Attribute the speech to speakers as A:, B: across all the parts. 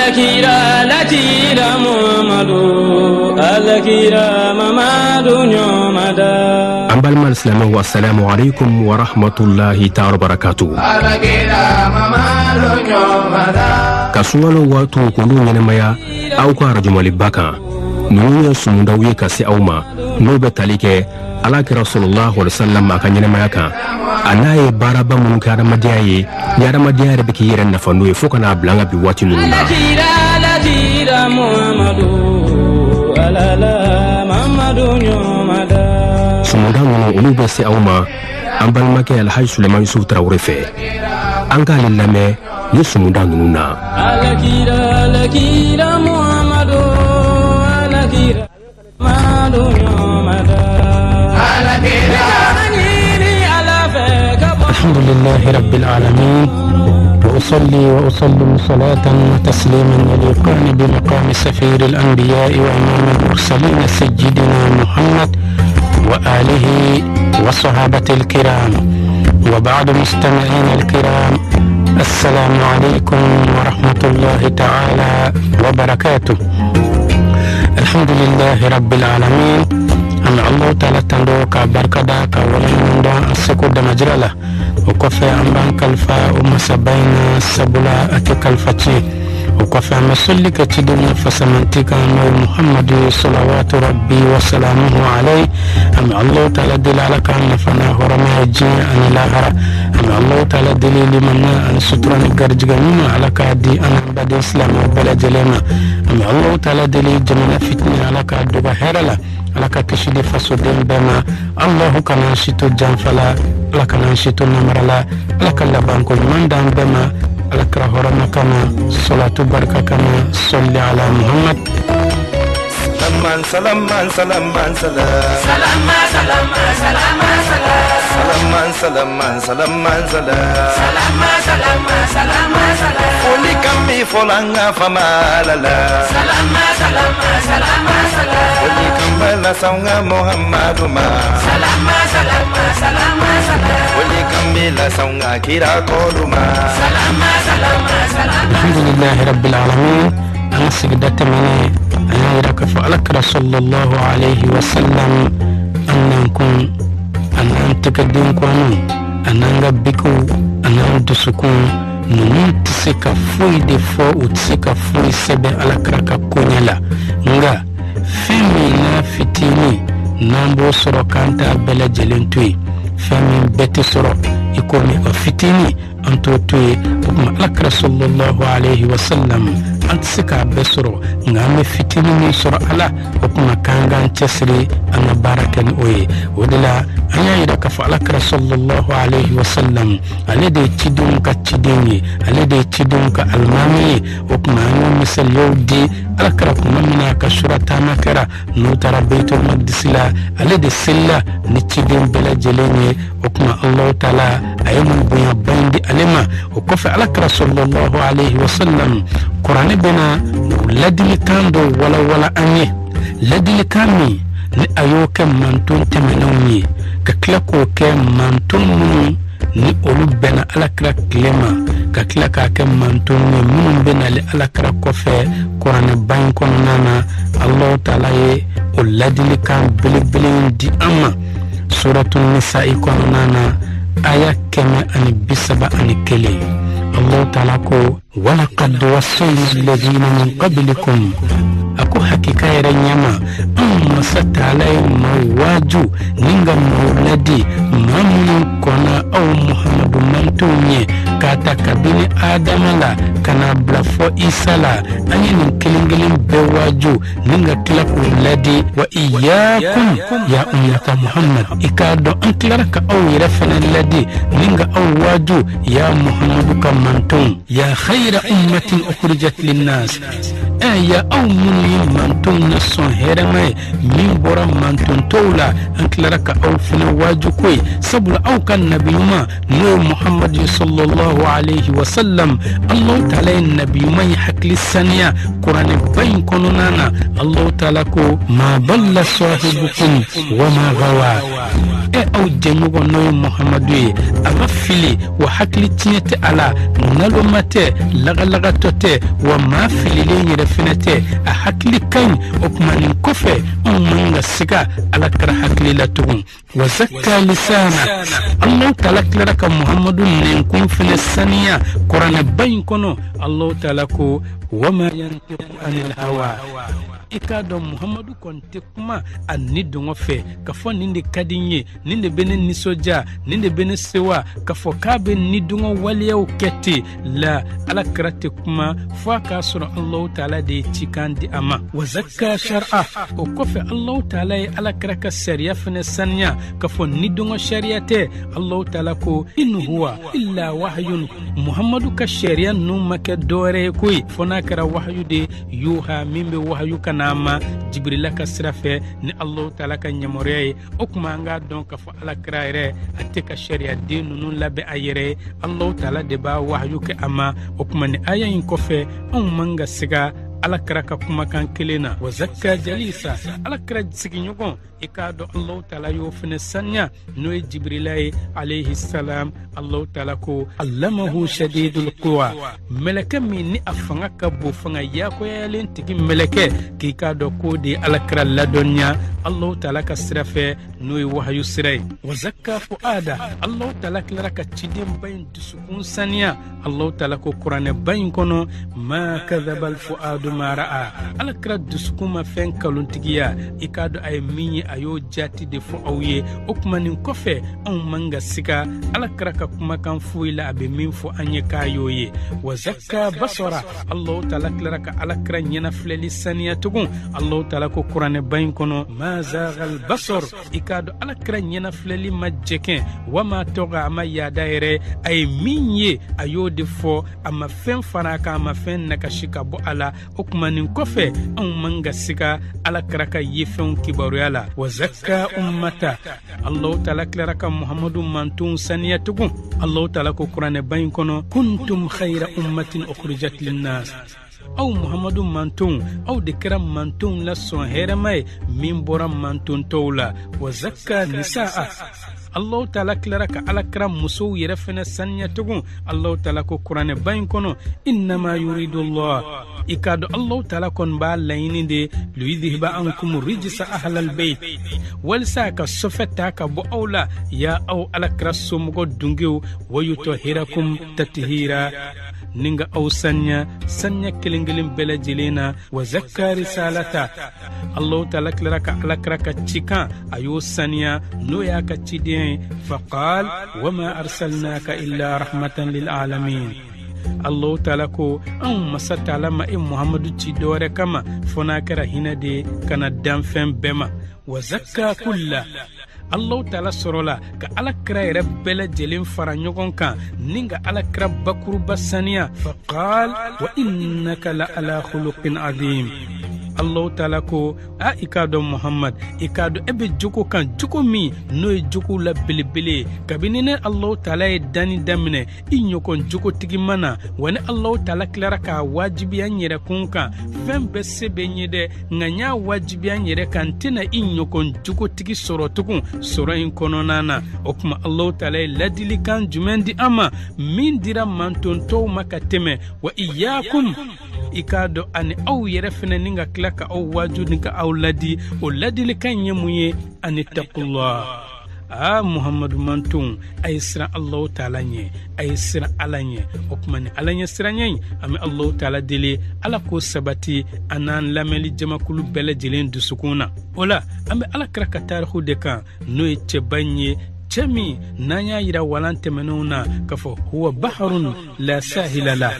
A: Alakira alakira Muhammadu alakira Mamadu ɲɔmada.
B: An balima silamɛw, assalamu alaikum wa rahmatullahi ta'ala wa barakatuh.
A: Alakira Mamadu ɲɔmada.
B: Ka sunkalo waatiw k'olu ɲɛnamaya aw ka arajomaliba kan, ninnu ye sumudaw ye ka se aw ma, n'o bɛ tali kɛ Alakira sallallahu alaihi wasallam a ka ɲɛnamaya kan, a n'a ye baaraba minnu kɛ adamadenya ye, ni adamadenya yɛrɛ bɛ k'i yɛrɛ nafa n'o ye fo ka n'a bila an ka bi waati ninnu na.
A: Alakira alakira Muhammadu alala Mamadu ɲɔmada.
B: Sumuda ninnu, olu bɛ se aw ma an balimakɛ Alhaji Suleiman Yusuf Tarawele fɛ. An k'ale lamɛn ni sumuda ninnu na.
A: Alakira alakira Muhammadu alakira Mamadu ɲɔmada. Alakira ɲini Ala fɛ ka bɔ.
C: الحمد لله رب العالمين، وأصلي وأسلم صلاة وتسليما يليقان بمقام سفير الأنبياء وإمام المرسلين سيدنا محمد وآله وصحابة الكرام، وبعد. مستمعين الكرام، السلام عليكم ورحمة الله تعالى وبركاته. الحمد لله رب العالمين. An bɛ Allahu Taala tando ka barika da ka waleɲuman dɔn a seko damajira la. O kɔfɛ, an b'an kalifa o masaba in na, sabula a tɛ kalifa tiɲɛ. O kɔfɛ, an bɛ sɔli kɛ ciden na fasamanti kan, n'o ye Muhamadu salawatu rabbi wa salamuhu alayhi. An bɛ Allahu Taala deli, Ala k'an nafa n'a hɔrɔmaya diɲɛ ani lahara. An bɛ Allahu Taala deli, limaniya ani sutura ni garijɛgɛ ɲuman, Ala k'a di an n'an baden silamɛw bɛɛ lajɛlen ma. An bɛ Allahu Taala deli, jamana fitinɛ, Ala k'a dɔgɔ hɛrɛ la, Ala ka kisi di fasoden bɛɛ ma. Allahu kana si to janfa la, Ala kana si to namara la, Ala ka labanko ɲuman d'an bɛɛ ma, Ala kira hɔrɔma kama, salatu barika kama. Sɔli ala Muhammad.
D: Salaman salaman salaman salam.
A: Salama salama salama salam.
D: Salaman salaman salaman salam.
A: Salama salama salama salam.
D: Foli kan mi fɔla an ka fama la la.
A: Salama salama salama salam.
D: Foli kan bɛ lase an ka Muhammadu ma.
A: Salama salama salama salam.
D: Foli kan bɛ lase an ka kira kɔlu ma.
A: Salama salama salama.
C: Alhamdulilahi rabbil alamin. An ka sigida tɛmɛnen, an y'a yira k'a fɔ Alakira sallallahu alaihi wasallam, an n'an kun, a n'an tɛgɛden kɔniw, a n'an ka bikiw, a n'an dusukun ninnu tɛ se ka foyi de fɔ, u tɛ se ka foyi sɛbɛn Alakira ka koɲɛ la. Nka fɛn min n'a fitinin n'an b'o sɔrɔ, k'an t'a bɛɛ lajɛlen to yen, fɛn min bɛɛ tɛ sɔrɔ, i komi o fitinin, an t'o to yen. O tuma, Alakira sallallahu alaihi wasallam, an tɛ se k'a bɛɛ sɔrɔ, nka an bɛ fitinin min sɔrɔ a la, o tuma k'an k'an cɛsiri, an ka baara kɛ ni o ye. O de la, an y'a yira k'a fɔ Alakira sallallahu alaihi wasallam, ale de ye cidenw ka ciden ye, ale de ye cidenw ka alimami ye. O tuma, an y'o misaliyaw di. Alakira, tuma min na a ka sura taama kɛra, n'u taara Beitul Maqdis la, ale de selila ni ciden bɛɛ lajɛlen ye. O tuma, Allahu Taala a ye mun bonyaba in di ale ma. O kɔfɛ, Alakira sallallahu alaihi wasallam, Kuranɛ bɛna ladilikan dɔ walawala an ye, ladilikan min ni a y'o kɛ manton tɛmɛnenw ye, ka tila k'o kɛ manton minnu ni olu bɛnna Alakira tile ma, ka tila k'a kɛ manton ye minnu bɛ nali Alakira kɔfɛ. Kuranɛba in kɔnɔna na, Alahu Taala ye o ladilikan belebele in di an ma Suratu Nisa'i kɔnɔna na, aya 131. Allahu Taala ko: walaqad wassayna alladhina min qablikum. A ko hakika yɛrɛ ɲɛma, anw Masa Taala ye maaw waaju ni ka maaw ladi, maa minnu kɔnna aw Muhamadu mantonw ɲɛ, k'a ta kabini Adama la ka n'a bila fɔ Isa la. An ye nin kelen kelen bɛɛ waaju ni ka tila k'u ladi. Wa iyyakum ya ummata Muhammad, i k'a dɔn an tilara ka aw yɛrɛ fana ladi ni ka aw waaju, ya Muhammadu ka mantonw, ya khayra ummatin ukhrijat linnas. Ya aw minnu ye mantonw na sɔn hɛrɛma ye min bɔra manton tɔw la, an tilara ka aw fana waaju ko ye, sabula aw ka nabi ɲuman n'o ye Muhamadu sallallahu alayhi wa sallam, Alahu taala ye nabi ɲuman ye hakili saniya kuranɛba in kɔnɔna na. Alahu taala ko ma dalla sahibukum wa ma gawa. Aw jɛɲɔgɔn n'o ye Muhamadu ye, a ma fili wa hakili tiɲɛ tɛ a la, naloma tɛ, lagalagatɔ tɛ, wa maa fililen yɛrɛ fɛnɛ tɛ, a hakili ka ɲi. O tuma nin kɔfɛ anw man ka siga ala kira hakili la tugun. Wa zakka lisana, Alahu taala tilara ka Muhamadu nɛnkun fɛnɛ saniya kuranɛba in kɔnɔ. Alahu taala ko wama yantiqu anil hawa. I k'a dɔn Muhamadu kɔni tɛ kuma a ni dɔngɔ fɛ k'a fɔ nin de ka di n ye, nin de bɛ ne nisɔndiya, nin de bɛ ne sewa, k'a fɔ k'a bɛ ni dɔngɔ waleyaw kɛ ten la. Ala kira tɛ kuma fo a k'a sɔrɔ Alahu taala de ye cikan di a ma. Wa zakka shar'a, o kɔfɛ Alahu taala ye ala kira ka sariya fɛnɛ saniya k'a fɔ ni dɔngɔ sariya tɛ. Alahu taala ko in huwa illa wahyun, Muhamadu ka sariya ninnu ma kɛ dɔwɛrɛ ye koyi fo n'a kɛra wahayu de yuha, min bɛ wahayu ka n'a ma Jibirila ka sira fɛ ni Alahu taala ka yamaruya ye. O tuma an k'a dɔn k'a fɔ ala kira yɛrɛ a tɛ ka sariya den ninnu labɛn a yɛrɛ ye, Alahu taala de b'a wahayu kɛ a ma. O tuma ni aya in kɔfɛ anw man ka siga ala kira ka kumakan kelen na. Wa zakka jalisa, ala kira sigiɲɔgɔn, i k'a dɔn Alahu taala y'o fɛnɛ saniya n'o ye Jibirila ye alayhi salam. Alahu taala ko allamahu shadidul quwa, mɛlɛkɛ min ni a fanga ka bon, fanga yakoyalen tigi mɛlɛkɛ, k'i k'a dɔn k'o de ye ala kira ladɔnniya Alahu taala ka sira fɛ n'o ye wahayu sira ye. Wa zakka fuada, Alahu taala tilara ka cidenba in dusukun saniya. Alahu taala ko kuranɛba in kɔnɔ ma kadhabal fuadu ma ra'a, ala kira dusukun ma fɛn kalontigiya, i k'a dɔn a ye min ye a y'o jaati de fɔ aw ye. O tuma nin kɔfɛ anw man ka siga ala kira ka kumakan foyi la a bɛ min fɔ an ye k'a y'o ye. Wa zakka basara, Alahu taala tilara ka ala kira ɲɛnafilɛli saniya tugun. Alahu taala ko kuranɛba in kɔnɔ ma zagal basar, i k'a dɔn ala kira ɲɛnafilɛli ma jɛkɛn, wa ma tɔgɔ a ma yaada yɛrɛ, a ye min ye a y'o de fɔ, a ma fɛn fara a kan, a ma fɛn nakasi ka bɔ a la. O tuma nin kɔfɛ anw man ka siga ala kira ka yefɛnw kibaruya la. Wa zakka ummata, Alahu taala tilara ka Muhamadu mantonw saniya tugun. Alahu taala ko kuranɛba in kɔnɔ kuntum khayra ummatin ukhrijat linnas, aw Muhamadu mantonw, aw de kɛra mantonw la sɔn hɛrɛma ye min bɔra manton tɔw la. Wa zakka nisaa, Alahu taala tilara ka ala kira musow yɛrɛ fɛnɛ saniya tugun. Alahu taala ko kuranɛba in kɔnɔ innama yuridullah, i k'a dɔn Alahu taala kɔni b'a laɲini de liyudhiba ankum rijsa ahlal bayt, walisa ka sɔfɛ ta ka bɔ aw la, ya aw ala kira somɔgɔ dungew, wa yutahhirakum tathira, ni ka aw saniya saniya kelen kelen bɛɛ lajɛlen na. Wa zakka risalata, Alahu taala tilara ka ala kira ka cikan a y'o saniya n'o y'a ka ciden ye. Faqal wama arsalnaka illa rahmatan lil alamin, Alahu taala ko anw masa taala ma e Muhamadu ci dɔwɛrɛ kama fo n'a kɛra hinɛ de ye ka na danfɛn bɛɛ ma. Wa zakka kulla, Alahu taala sɔrɔla ka ala kira yɛrɛ bɛɛ lajɛlen fara ɲɔgɔn kan ni ka ala kira bakuruba saniya. Faqal wa innaka la ala khuluqin azim, Alahu taala ko a i k'a dɔn Muhamad, i k'a dɔn e bɛ jogo kan, jogo min n'o ye jogow la belebele ye. Kabini ne Alahu taala ye danni daminɛ i ɲɔgɔn jogotigi ma na, wa ni Alahu taala tilara k'a wajibiya n yɛrɛ kun kan, fɛn bɛɛ se bɛ n ye dɛ, nka n y'a wajibiya n yɛrɛ kan, n tɛna i ɲɔgɔn jogotigi sɔrɔ tugun sɔrɔ in kɔnɔna na. O tuma Alahu taala ye ladilikan jumɛn di an ma min dira manton tɔw ma ka tɛmɛ? Wa iyakum, i k'a dɔn ani aw yɛrɛ fɛnɛ ni ka tila ka aw waaju ni ka aw ladi. O ladilikan ye mun ye? Ani taqullah, a Muhamadu mantonw, a ye siran Alahu taala ɲɛ, a ye siran Ala ɲɛ. O tuma ni Ala ɲɛ siranya in, an bɛ Alahu taala deli Ala k'o sabati an n'an lamɛnli jamakulu bɛɛ lajɛlen dusukun na. O la an bɛ Ala kira ka tariku de kan, n'o ye cɛba in ye, cɛ min n'an y'a yira walan tɛmɛnenw na k'a fɔ huwa baharun la sahila la,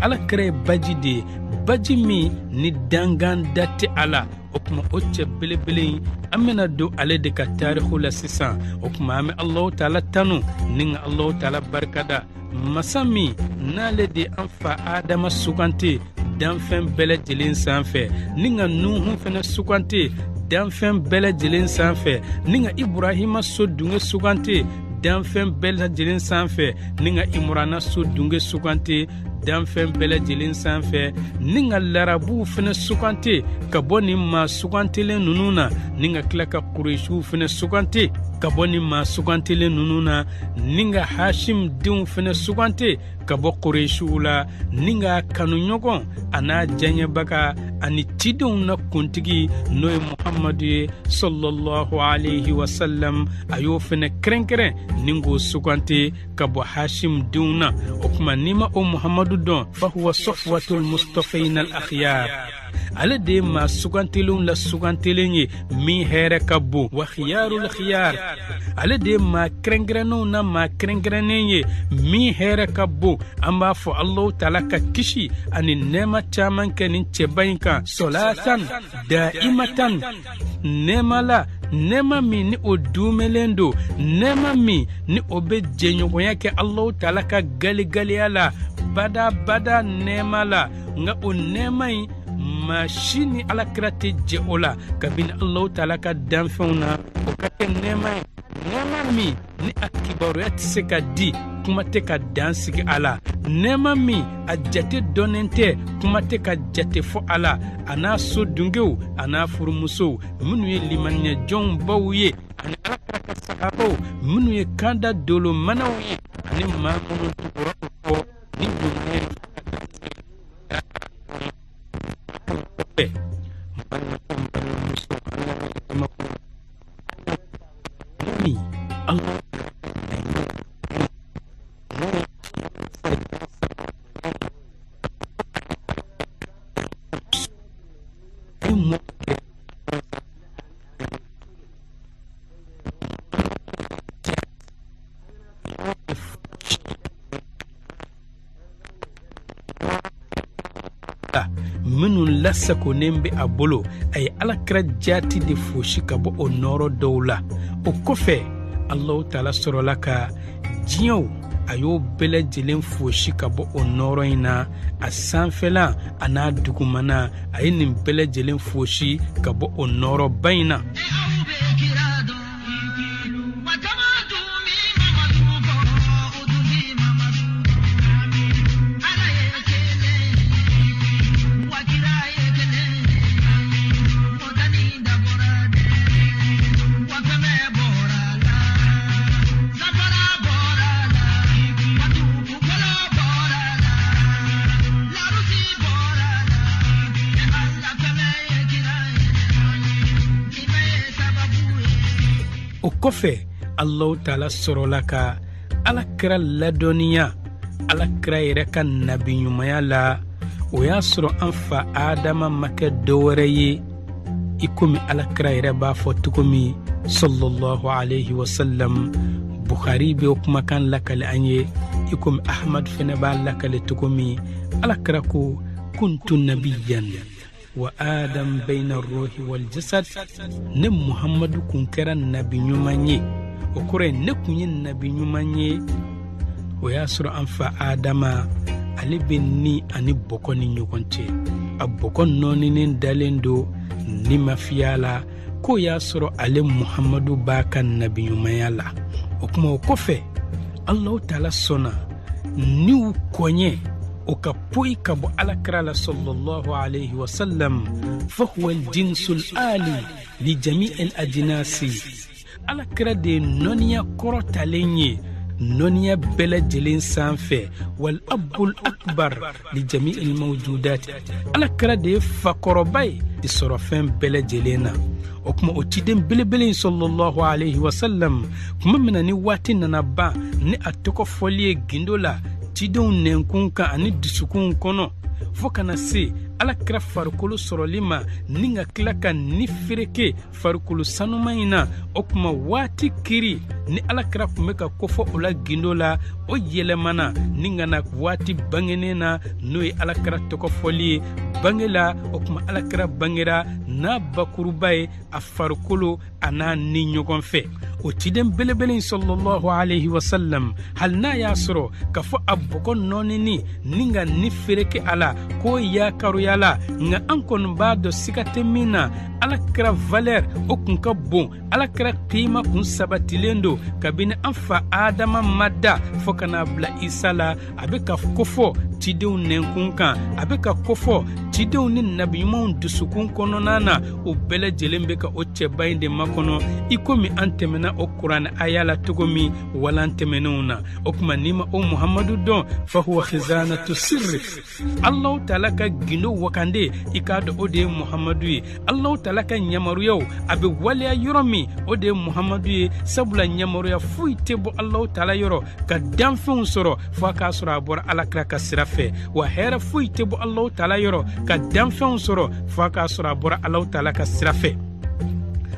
C: Ala kira ye baji de ye, baji min ni dangan da tɛ a la. O tuma o cɛ belebele in, an bɛna don ale de ka tariku la sisan. O tuma an bɛ Alahu taala tanu ni ka Alahu taala barikada, masa min n'ale de an fa Adama sugandi Danfɛn bɛɛ lajɛlen sanfɛ, ni ka Nuhu fɛnɛ sugante danfɛn bɛɛ lajɛlen sanfɛ, ni ka Iburahima so dunge sugante danfɛn bɛɛ lajɛlen sanfɛ, ni ka Imurana so dunge sugante danfɛn bɛɛ lajɛlen sanfɛ, ni ka larabuw fɛnɛ sugante ka bɔ nin maa sugantelen ninnu na, ni ka tila ka Kuresiw fɛnɛ sugante ka bɔ nin maa sugantelen ninnu na, ni ka Hashim denw fɛnɛ sugante ka bɔ Kuresiw la, ni ka kanuɲɔgɔn a n'a diyaɲɛbaga ani cidenw na kuntigi n'o ye Muhammadu ye sallallahu alayhi wa sallam, a y'o fɛnɛ kɛrɛnkɛrɛn ni k'o sugante ka bɔ Hashim denw na. O tuma n'i ma o Muhammadu dɔn, fahuwa sɔfwatul mustafayin al akhyar, ale de ye maa sugantelenw la sugantelen ye min hɛrɛ ka bon, wa khiyarul khiyar, ale de ye maa kɛrɛnkɛrɛnnenw na maa kɛrɛnkɛrɛnnen ye min hɛrɛ ka bon. An b'a fɔ Alahu taala ka kisi ani nɛɛma caman kɛ nin cɛba in kan, solatan daimatan, nɛɛma la, nɛɛma min ni o duumɛlen don, nɛɛma min ni o bɛ jɛɲɔgɔnya kɛ Alahu taala ka galigaliya la badabada nɛɛma la. Nka o nɛɛma in maa si ni alakira tɛ jɛ o la kabini Alahu taala ka danfɛnw na, o ka kɛ nɛɛma ye, nɛɛma min ni a kibaruya tɛ se ka di, kuma tɛ ka dan sigi a la, nɛɛma min a jate dɔnnen tɛ, kuma tɛ ka jate fɔ a la, a n'a so dungew a n'a furumusow minnu ye limaniyajɔnw baw ye, ani alakira ka sahabaw minnu ye kanda dolo manaw ye, ani maa minnu tugura u kɔ ni ɲuman ye. Minnu lasagonnen bɛ a bolo, a ye alakira jaati de fosi ka bɔ o nɔɔrɔ dɔw la. O kɔfɛ Alahu taala sɔrɔla ka diɲɛw a y'o bɛɛ lajɛlen fosi ka bɔ o nɔɔrɔ in na, a sanfɛla a n'a dugumana, a ye nin bɛɛ lajɛlen fosi ka bɔ o nɔɔrɔba in na. O kɔfɛ Alahu taala sɔrɔla ka alakira ladɔnniya alakira yɛrɛ ka nabiɲumanya la. O y'a sɔrɔ an fa Adama ma kɛ dɔwɛrɛ ye i komi alakira yɛrɛ b'a fɔ cogo min sallallahu alayhi wa sallam. Bukhari bɛ o kumakan lakale an ye i komi Ahmad fɛnɛ b'a lakale cogo min. Alakira ko kuntu nabiyan wa Adam bayna ruhi wal jasad, ne Muhammadu kun kɛra nabi ɲuman ye, o kɔrɔ ye ne kun ye nabi ɲuman ye. O y'a sɔrɔ an fa Adama ale bɛ ni ani bɔgɔ ni ɲɔgɔn cɛ, a bɔgɔ nɔɔninen dalen don ni ma fiya la, k'o y'a sɔrɔ ale Muhammadu b'a ka nabi ɲumanya la. O kuma o kɔfɛ Alahu taala sɔnna niw kɔɲɛ o ka poyi ka bɔ alakira la sallallahu alayhi wa sallam, fahuwa aljinsul ali li jami al ajinasi. Alakira de ye nɔniya kɔrɔtalen ye nɔniya bɛɛ lajɛlen sanfɛ, wal abul akbar li jami al mawjudat. Alakira de ye fakɔrɔba ye di sɔrɔfɛn bɛɛ lajɛlen na. O kuma o ciden belebele in sallallahu alayhi wa sallam, kuma min na ni waati nana ban ni a tɔgɔ fɔli ye gindo la cidenw nɛnkun kan ani dusukunw kɔnɔ, fo kana se alakira farikolo sɔrɔli ma ni ka tila ka ni fereke farikolo sanuman in na. O kuma waati kiri ni alakira kun bɛ ka kofɔ o la gindo la, o yɛlɛmana ni ka na waati bangenen na, n'o ye alakira tɔgɔ fɔli ye bange la. O kuma alakira bangera n'a bakuruba ye a farikolo a n'a ni ɲɔgɔn fɛ. O ciden belebele in sallallahu alayhi wa sallam, hali n'a y'a sɔrɔ k'a fɔ a bɔgɔ nɔɔnini ni ka ni fereke a la k'o yakaruya la, nka an kɔni b'a dɔn siga tɛ min na, ala kira valeur o kun ka bon, ala kira kima kun sabatilen don kabini an fa Adama ma da fo ka n'a bila Isa la. A bɛ ka kofɔ cidenw nɛnkun kan, a bɛ ka kofɔ cidenw ni nabiɲumanw dusukun kɔnɔna na, o bɛɛ lajɛlen bɛ ka o cɛba in de makɔnɔ, i komi an tɛmɛna o kuranɛ aya la cogo min walan tɛmɛnenw na. O tuma n'i ma o Muhamadu dɔn, fahuwa khizanatu sirri, Allahu taala ka gindo wakande, i k'a dɔn o de ye Muhamadu ye. Allahu taala ka yamaruyaw a bɛ waleya yɔrɔ min, o de ye Muhamadu ye. Sabula yamaruya foyi tɛ bɔ Allahu taala yɔrɔ ka danfɛnw sɔrɔ fo a k'a sɔrɔ a bɔra alakira ka sira fɛ, wa hɛrɛ foyi tɛ bɔ Allahu taala yɔrɔ ka danfɛnw sɔrɔ fo a k'a sɔrɔ a bɔra Allahu taala ka sira fɛ.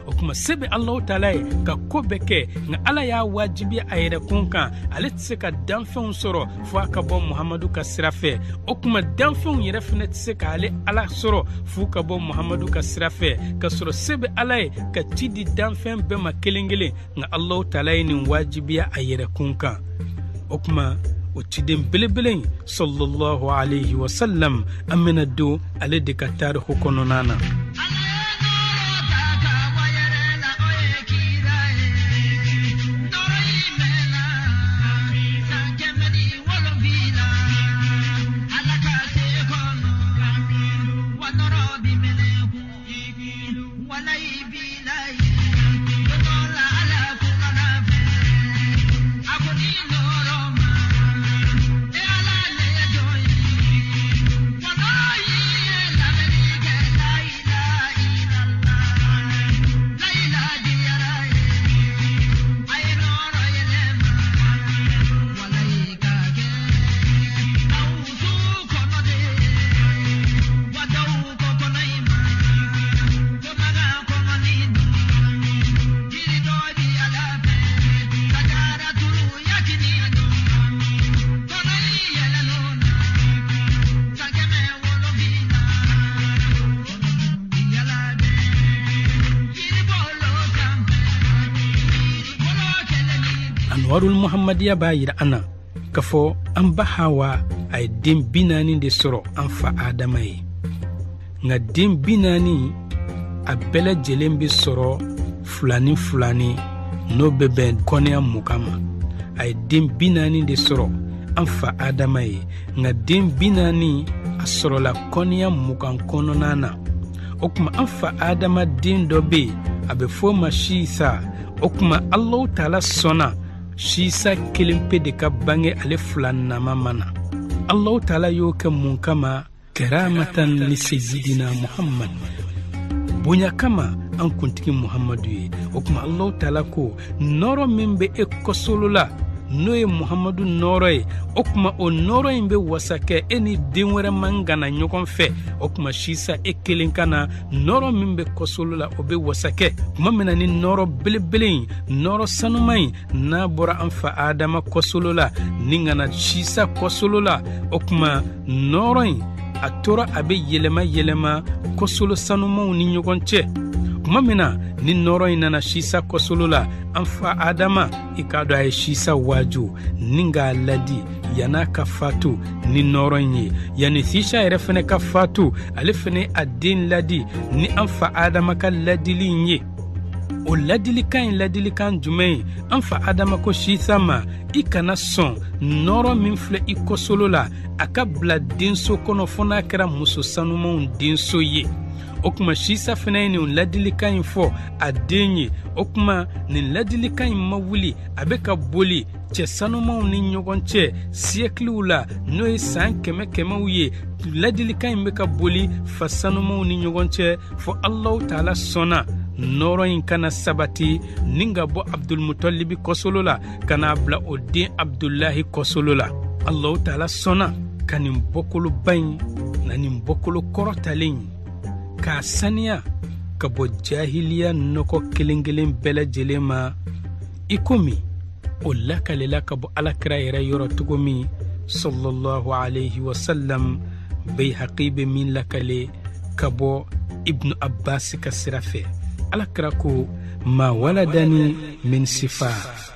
C: O tuma se bɛ Allahu taala ye ka ko bɛɛ kɛ, nka Ala y'a wajibiya a yɛrɛ kun kan, ale tɛ se ka danfɛnw sɔrɔ fo a ka bɔ Muhamadu ka sira fɛ. O tuma danfɛnw yɛrɛ fana tɛ se k'ale Ala sɔrɔ f'u ka bɔ Muhamadu ka sira fɛ, ka sɔrɔ se bɛ Ala ye ka ci di danfɛn bɛɛ ma kelen kelen, nka Allahu taala ye nin wajibiya a yɛrɛ kun kan. O tuma o ciden belebele in sallallahu alayhi wa sallam, an bɛna don ale de ka tariku kɔnɔna na. Anwarul Muhammadiya b'a yira an na k'a fɔ an ba Hawa a ye den 40 de sɔrɔ an fa Adama ye, nka den 40 a bɛɛ lajɛlen bɛ sɔrɔ filani filani, n'o bɛ bɛn kɔnɛya 20 ma. A ye den 40 de sɔrɔ an fa Adama ye, nka den 40 a sɔrɔla kɔnɛya 20 kɔnɔna na. O tuma an fa Adama den dɔ bɛ yen, a bɛ f'o ma Sisa. O tuma Alahu taala sɔnna Sisa kelen pe de ka bange ale filanama ma na. Alahu taala y'o kɛ mun kama? Karamatan li sayyidina Muhammad, bonya kama an kuntigi Muhammadu ye. O tuma Alahu taala ko nɔɔrɔ min bɛ e kɔsolo la, n'o ye Muhammadu nɔɔrɔ ye, o tuma o nɔɔrɔ in bɛ wasa kɛ e ni den wɛrɛ man ka na ɲɔgɔn fɛ. O tuma Sisa e kelen ka na, nɔɔrɔ min bɛ kɔsolo la o bɛ wasa kɛ. Tuma min na ni nɔɔrɔ belebele in, nɔɔrɔ sanuman in, n'a bɔra an fa Adama kɔsolo la ni ka na Sisa kɔsolo la, o tuma nɔɔrɔ in a tora a bɛ yɛlɛma yɛlɛma kɔsolo sanumanw ni ɲɔgɔn cɛ. Tuma min na ni nɔɔrɔ in nana Sisa kɔsolo la, an fa Adama i k'a dɔn a ye Sisa waaju ni k'a ladi yann'a ka fatu ni nɔɔrɔ in ye. Yanni Sisa yɛrɛ fɛnɛ ka fatu, ale fɛnɛ a den ladi ni an fa Adama ka ladili in ye. O ladilikan in ladilikan jumɛn ye? An fa Adama ko Sisa ma, i kana sɔn nɔɔrɔ min filɛ i kɔsolo la a ka bila denso kɔnɔ fo n'a kɛra muso sanumanw denso ye. O tuma Sisa fɛnɛ ye nin ladilikan in fɔ a den ye. O tuma nin ladilikan in ma wuli, a bɛ ka boli cɛ sanumanw ni ɲɔgɔn cɛ siyɛkiliw la, n'o ye san kɛmɛ kɛmɛw ye. Ladilikan in bɛ ka boli fa sanumanw ni ɲɔgɔn cɛ fo Alahu taala sɔnna nɔɔrɔ in kana sabati ni ka bɔ Abdulmutalibi kɔsolo la ka n'a bila o den Abdulahi kɔsolo la. Alahu taala sɔnna ka nin bɔkoloba in na nin bɔkolo kɔrɔtalen in k'a saniya ka bɔ jahiliya nɔgɔ kelen kelen bɛɛ lajɛlen ma, i komi o lakalela ka bɔ alakira yɛrɛ yɔrɔ cogo min sallallahu alayhi wa sallam. Bayhaqi bɛ min lakale ka bɔ Ibnu Abbas ka sira fɛ. Alakira ko ma waladani min sifa,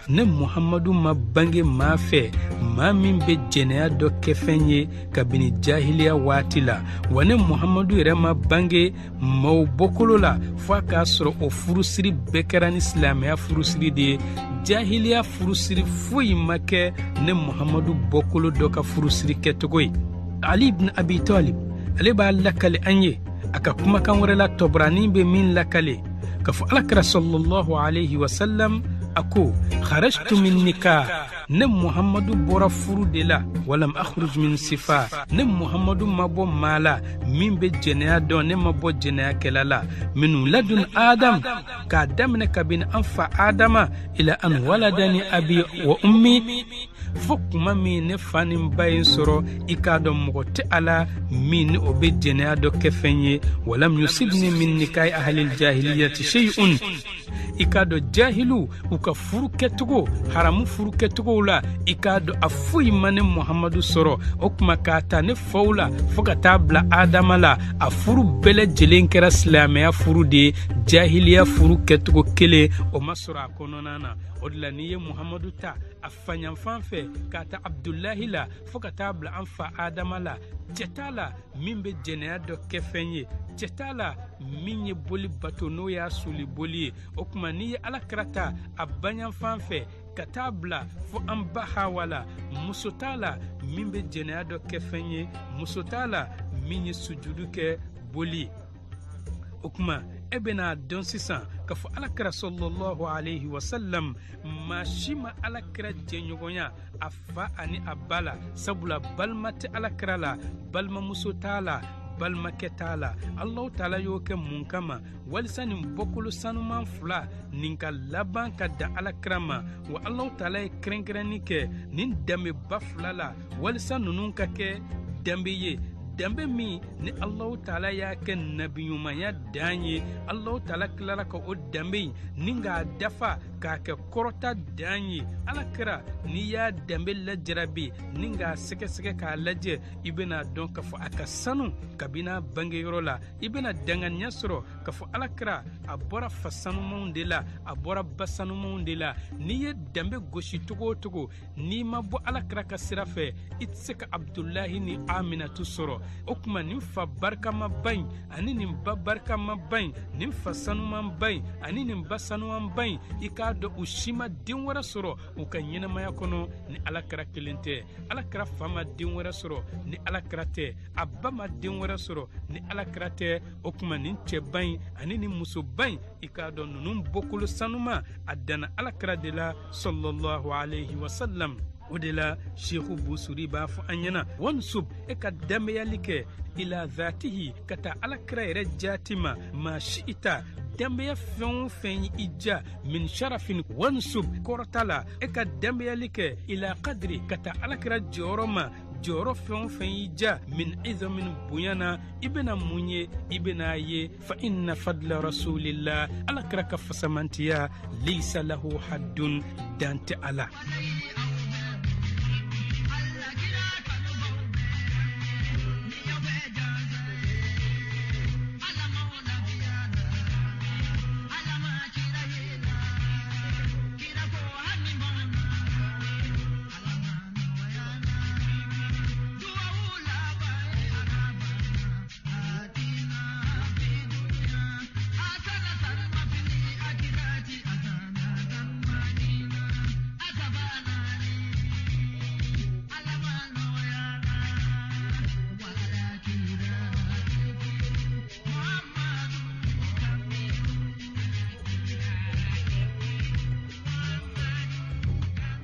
C: ne Muhammadu ma bange maa fɛ maa min bɛ jɛnɛya dɔ kɛ fɛn ye kabini jahiliya waati la, wa ne Muhammadu yɛrɛ ma bange maaw bɔkolo la fo a k'a sɔrɔ o furusiri bɛɛ kɛra ni silamɛya furusiri de ye. Jahiliya furusiri foyi ma kɛ ne Muhammadu bɔkolo dɔ ka furusiri kɛcogo ye. Ali ibn Abi Talib ale b'a lakale an ye a ka kumakan wɛrɛ la, Tɔbrani bɛ min lakale k'a fɔ Alakira sallallahu alayhi wa sallam a ko kharajtu min nikah, ne Muhammadu bɔra furu de la, walam akhruj min sifa, ne Muhammadu ma bɔ maa la min bɛ jɛnɛya dɔn, ne ma bɔ jɛnɛyakɛla la. Min ladun Adam, k'a daminɛ kabini an fa Adama ila an waladani abi wa ummi, fo kuma min ne fa ni n ba ye n sɔrɔ, i k'a dɔn mɔgɔ tɛ a la min ni o bɛ jɛnɛya dɔ kɛ fɛn ye. Walam yusibni min nikahi ahlil jahiliyati shay'un, i k'a dɔn jahilu u ka furu kɛcogo, haramu furu kɛcogow la, i k'a dɔn a foyi ma ne Muhammadu sɔrɔ. O kuma k'a ta ne faw la fo ka taa bila Adama la, a furu bɛɛ lajɛlen kɛra silamɛya furu de ye, jahiliya furu kɛcogo kelen o ma sɔrɔ a kɔnɔna na. O de la n'i ye Muhammadu ta a faɲanfan fɛ k'a ta Abdulahi la fo ka taa bila an fa Adama la, cɛ t'a la min bɛ jɛnɛya dɔ kɛ fɛn ye, cɛ t'a la min ye boli bato n'o y'a suli boli ye. O kuma n'i ye Alakira ta a baɲanfan fɛ ka taa bila fo an ba Hawa la, muso t'a la min bɛ jɛnɛya dɔ kɛ fɛn ye, muso t'a la min ye sujudu kɛ boli ye. O kuma e bɛna dɔn sisan k'a fɔ Alakira sallallahu alayhi wa sallam maa si ma Alakira jɛɲɔgɔnya a fa ani a ba la, sabula balima tɛ Alakira la, balimamuso t'a la, balimakɛ t'a la. Alahu taala y'o kɛ mun kama? Walisa nin bɔkolo sanuman fila nin ka laban ka dan Alakira ma. Wa Alahu taala ye kɛrɛnkɛrɛnni kɛ nin danbeba fila la walisa ninnu ka kɛ danbe ye, danbe min ni Alahu taala y'a kɛ nabiɲumanya dan ye. Alahu taala tilara ka o danbe in ni k'a dafa k'a kɛ kɔrɔta dan ye. Alakira n'i y'a danbe lajarabi ni k'a sɛgɛsɛgɛ k'a lajɛ, i bɛna dɔn k'a fɔ a ka sanu kabini a bangeyɔrɔ la. I bɛna danganiya sɔrɔ k'a fɔ Alakira a bɔra fa sanumanw de la, a bɔra ba sanumanw de la. N'i ye danbe gosi cogo o cogo, n'i ma bɔ Alakira ka sira fɛ, i tɛ se ka Abdulahi ni Aminatu sɔrɔ. O kuma nin fa barikamaba in ani nin ba barikamaba in, nin fa sanumanba in ani nin ba sanumanba in, i k'a dɔn u si ma den wɛrɛ sɔrɔ u ka ɲɛnamaya kɔnɔ ni Alakira kelen tɛ. Alakira fa ma den wɛrɛ sɔrɔ ni Alakira tɛ, a ba ma den wɛrɛ sɔrɔ ni Alakira tɛ. O kuma nin cɛba in ani nin musoba in, i k'a dɔn ninnu bɔkolo sanuma a danna Alakira de la sallallahu alayhi wa sallam. O de la Seku Busuri b'a fɔ an ɲɛna wansub, e ka danbeyali kɛ ila zatihi, ka taa Alakira yɛrɛ jaati ma, maa shi'ita, danbeya fɛn o fɛn i ja, min sharafin wansub, kɔrɔta la, e ka danbeyali kɛ ila kadiri, ka taa Alakira jɔyɔrɔ ma, jɔyɔrɔ fɛn o fɛn y'i ja, min izamin, bonya na, i bɛna mun ye? I bɛna ye fa inna fadla rasulillah, Alakira ka fasamantiya laysa lahu haddun, dan tɛ a la.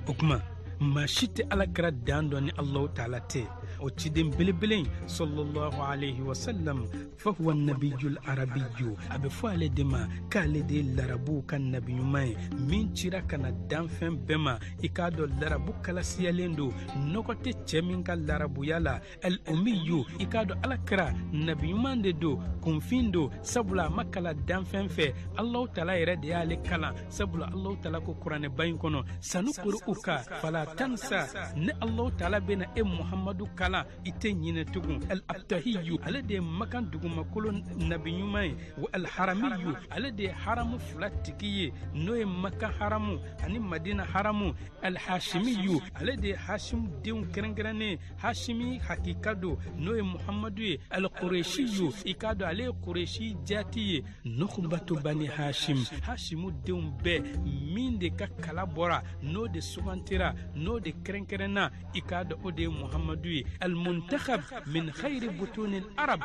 C: O kuma maa si tɛ Alakira dan dɔn ni Alahu taala tɛ. O ciden belebele in sallallahu alayhi wa sallam, fa huwa nabiyul arabiyyu, a bɛ fɔ ale de ma k'ale de ye larabuw ka nabi ɲuman ye min cira ka na danfɛn bɛɛ ma. I k'a dɔn larabu kalasiyalen don, nɔgɔ tɛ cɛ min ka larabuya la. Al umiyu, i k'a dɔn Alakira nabi ɲuman de don, kunfin don, sabula a ma kalan danfɛn fɛ. Alahu taala yɛrɛ de y'ale kalan, sabula Alahu taala ko kuranɛba in kɔnɔ sanukuru'uka fala tansa ni Allahu taala bɛna e Muhammadu kalan i tɛ ɲinɛ tugun. Al abtahiyu ale de ye makan dugumakolo nabi ɲuman ye. Wa al haramiyu ale de ye haramu fila tigi ye, n'o ye makan haramu ani madina haramu. Al hashimiyu ale de ye hashim denw kɛrɛnkɛrɛnnen, hashimi hakika don, n'o ye Muhammadu ye. Al kureshiyu i k'a dɔn ale ye kureshi jati ye. Nukhbatu bani hashim, hashimu denw bɛɛ min de ka kala bɔra, n'o de sugantira, n'o de kɛrɛnkɛrɛnna, i k'a dɔn o de ye Muhammadu ye. Al muntakhab min khayri butunil arab,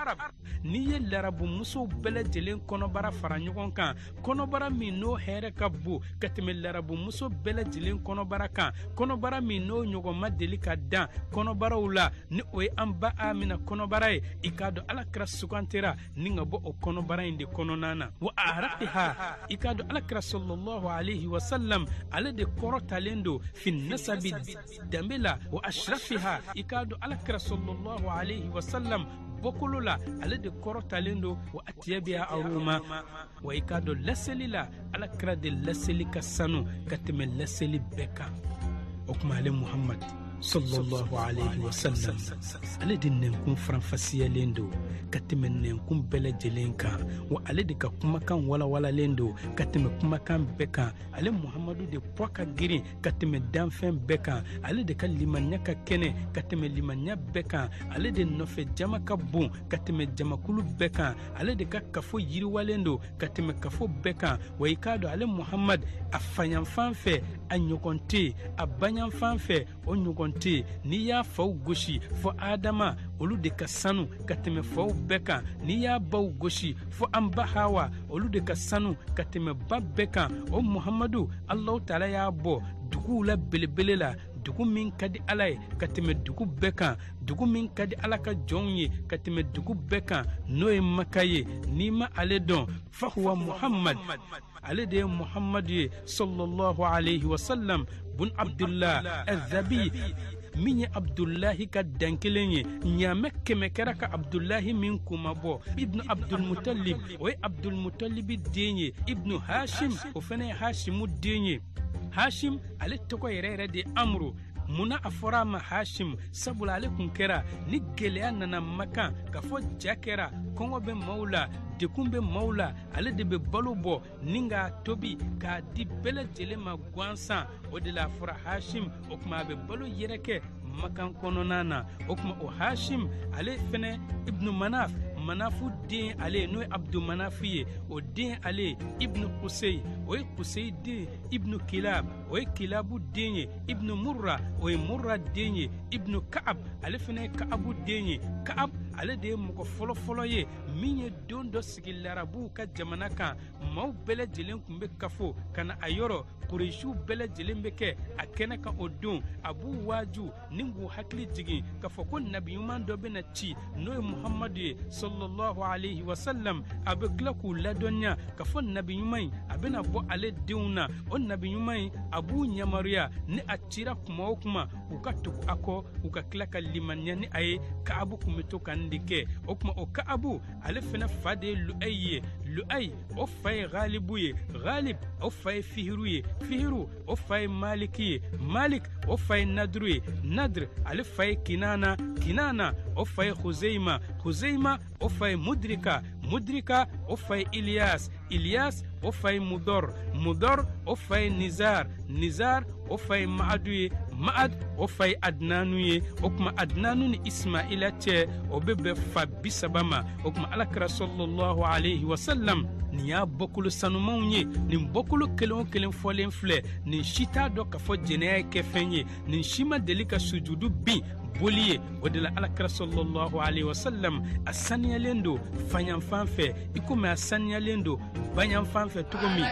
C: n'i ye larabu musow bɛɛ lajɛlen kɔnɔbara fara ɲɔgɔn kan, kɔnɔbara min n'o hɛrɛ ka bon ka tɛmɛ larabu muso bɛɛ lajɛlen kɔnɔbara kan, kɔnɔbara min n'o ɲɔgɔn ma deli ka dan kɔnɔbaraw la, ni o ye an ba Amina kɔnɔbara ye, i k'a dɔn ala kira sugantira ni ka bɔ o kɔnɔbara in de kɔnɔna na. Wa araqiha i k'a dɔn ala kira sallallahu alayhi wa sallam ale de kɔrɔtalen don fi nasabi danbe la. Wa ashrafiha i k'a dɔn ala kira sallallahu alayhi wa sallam bɔkolo la ale de kɔrɔtalen don. Wa atiyabiha aruma wa i k'a dɔn laseli la ala kira de laseli ka sanu ka tɛmɛ laseli bɛɛ kan. O kuma ale Muhammad sallallahu alayhi wa sallam ale de nɛnkun faranfasiyalen don ka tɛmɛ nɛnkun bɛɛ lajɛlen kan, wa ale de ka kumakan walawalalen don ka tɛmɛ kumakan bɛɛ kan. Ale Muhammadu de poids ka girin ka tɛmɛ danfɛn bɛɛ kan, ale de ka limaniya ka kɛnɛ ka tɛmɛ limaniya bɛɛ kan, ale de nɔfɛ jama ka bon ka tɛmɛ jamakulu bɛɛ kan, ale de ka kafo yiriwalen don ka tɛmɛ kafo bɛɛ kan. Wa i k'a dɔn ale Muhammad a fayanfan fɛ a ɲɔgɔn tɛ yen, a bayanfan fɛ o ɲɔgɔn tɛ yen. N'i y'a faw gosi fo Adama, olu de ka sanu ka tɛmɛ faw bɛɛ kan. N'i y'a baw gosi fo an ba Hawa, olu de ka sanu ka tɛmɛ ba bɛɛ kan. O Muhammadu Allahu taala y'a bɔ duguw la belebele la, dugu min ka di Ala ye ka tɛmɛ dugu bɛɛ kan, dugu min ka di Ala ka jɔnw ye ka tɛmɛ dugu bɛɛ kan, n'o ye Maka ye. N'i ma ale dɔn, fahuwa Muhammad, ale de ye Muhammadu ye sallallahu alayhi wa sallam bun Abdullah al-Zabi, min ye Abdullahi ka dan kelen ye. Ɲaamɛ kɛmɛ kɛra ka Abdullahi min kunma bɔ. Ibnu Abdulmutalib o ye Abdulmutalibi den ye. Ibnu Hashim o fana ye Hashimu den ye. Hashim ale tɔgɔ yɛrɛ yɛrɛ de ye Amru. Munna a fɔra a ma Hashim? Sabula ale kun kɛra ni gɛlɛya nana Makan k'a fɔ ja kɛra, kɔngɔ bɛ maaw la, dekun bɛ maaw la, ale de bɛ balo bɔ ni k'a tobi k'a di bɛɛ lajɛlen ma gansan. O de la a fɔra Hashim. O tuma a bɛ balo yɛrɛ kɛ Makan kɔnɔna na. O tuma o Hashim ale fɛnɛ Ibnu Manaf, Manafu den ale n'o ye Abdu Manafu ye, o den ale Ibnu Kusey, o ye Kusey den. Ibnu Kilab, o ye Kilabu den ye. Ibnu Murra, o ye Murra den ye. Ibnu Kaab, ale fɛnɛ ye Kaabu den ye. Kaab ale de ye mɔgɔ fɔlɔfɔlɔ ye min ye don dɔ sigi larabuw ka jamana kan. Maaw bɛɛ lajɛlen tun bɛ kafo ka na a yɔrɔ, Kuresiw bɛɛ lajɛlen bɛ kɛ a kɛnɛ kan o don. A b'u waaju ni k'u hakili jigin k'a fɔ ko nabi ɲuman dɔ bɛna ci, n'o ye Muhammadu ye sallallahu alayhi wa sallam. A bɛ tila k'u ladɔnniya k'a fɔ nabi ɲuman in a bɛna bɔ ale denw na. O nabi ɲuman in a b'u yamaruya ni a cira kuma o kuma u ka tugu a kɔ, u ka tila ka limaniya ni a ye. Kaabu kun bɛ to ka nin de kɛ. O tuma o Kaabu ale fana fa de ye Lu'ayi ye. Lu'ayi o fa ye Ghalibu ye. Ghalib o fa ye Fihiru ye. Fihiru o fa ye Maliki ye. Malik o fa ye Nadru ye. Nadr ale fa ye Kinana. Kinana o fa ye Huzeima. Huzeima o fa ye Mudrika. Mudrika o fa ye Ilyas. Ilyas o fa ye Mudor. Mudor o fa ye Nizar. Nizar o fa ye Maadu ye. Maad o fa ye Adnanu ye. O tuma Adnanu ni Ismaila cɛ o bɛ bɛn fa 30 ma. O tuma alakira sallallahu alayhi wa sallam nin y'a bɔkolo sanumanw ye. Nin bɔkolo kelen o kelen fɔlen filɛ, nin si t'a dɔn k'a fɔ jɛnɛya ye kɛfɛn ye, nin si ma deli ka sujudu bin boli ye. O de la alakira sallallahu alayhi wa sallam a saniyalen don fayanfan fɛ i komi a saniyalen don bayanfan fɛ cogo min.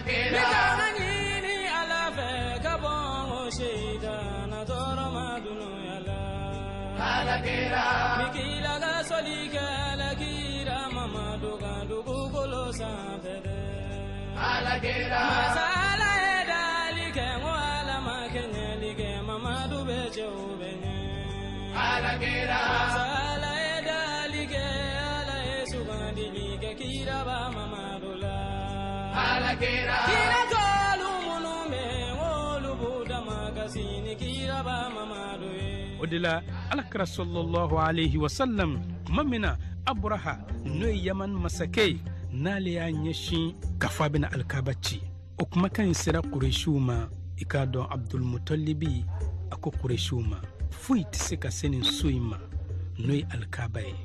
A: Kira tolu munu me olu budama kasini kira ba.
C: O de la Alakira sallallahu alaihi wasallam, tuma min na Abraha, n'o ye Yaman masakɛ ye, n'ale y'a ɲɛsin k'a fɔ a bɛna Alikaba ci, o kumakan in sera Kuresiw ma. I k'a dɔn, Abdulmutalibi a ko Kuresiw ma, foyi tɛ se ka se nin so in ma, n'o ye Alikaba ye,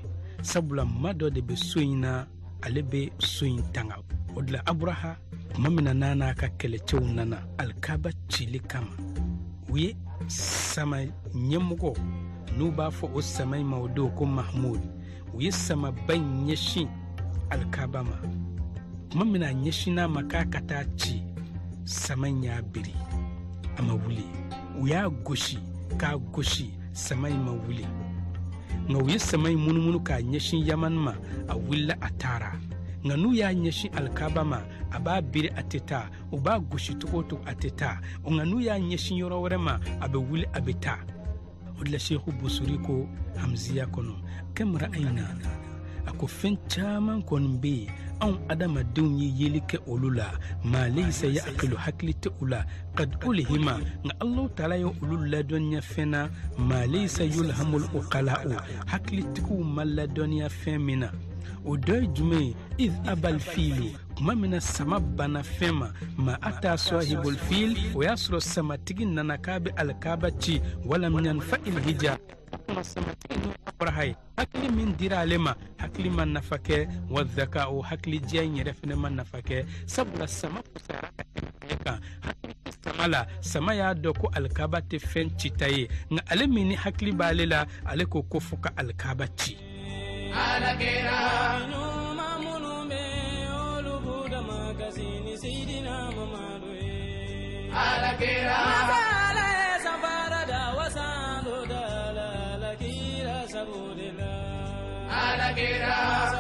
C: sabula ma dɔ de bɛ so in na, ale bɛ so in tanga. O de la Abraha, tuma min na n'a n'a ka kɛlɛcɛw nana Alikaba cili kama, u ye sama ɲɛmɔgɔ, n'u b'a fɔ o sama in ma o don ko Mahmud, u ye samaba in ɲɛsin Alikaba ma. Tuma min na a ɲɛsinn'a ma k'a ka taa ci, sama in y'a biri, a ma wuli. U y'a gosi k'a gosi, sama in ma wuli. Nka u ye sama in munumunu k'a ɲɛsin Yaman ma, a wulila, a taara. Nka n'u y'a ɲɛsin Alikaba ma, a b'a biri, a tɛ taa. U b'a gosi cogo o cogo, a tɛ taa. Nka n'u y'a ɲɛsin yɔrɔ wɛrɛ ma, a bɛ wuli, a bɛ taa. O de la Seku Busuri ko Hamziya kɔnɔ, kam ra'ayna, a ko fɛn caman kɔni bɛ yen, anw adamadenw ye yeli kɛ olu la, ma laysa yaqilu, hakili tɛ u la, qad ulhima, nka Allahu taala ye olu ladɔnniya fɛn na, ma laysa yulhamul uqala'u, hakilitigiw ma ladɔnniya fɛn min na. O dɔ ye jumɛn ye? Iz abal filu, tuma min na sama banna fɛn ma, ma ata sahibul fil, o y'a sɔrɔ samatigi nana k'a bɛ Alikaba ci, walam yanfa il hija, samatigi ni Abraha ye hakili min dira ale ma, hakili ma nafa kɛ, wa zaka, o hakili diya in yɛrɛ fɛnɛ ma nafa kɛ, sabula sama fusayara ka tɛmɛ ale kan. Hakili tɛ sama la, sama y'a dɔn ko Alikaba tɛ fɛn cita ye, nka ale min ni hakili b'ale la, ale ko ko fo ka Alikaba ci.
A: Alakira ɲuman minnu bɛ olu b'u dama kasi ni Seydina Mamadu ye. Alakira Masala ye sanfara da wasan do da la, Alakira sabu de la. Alakira.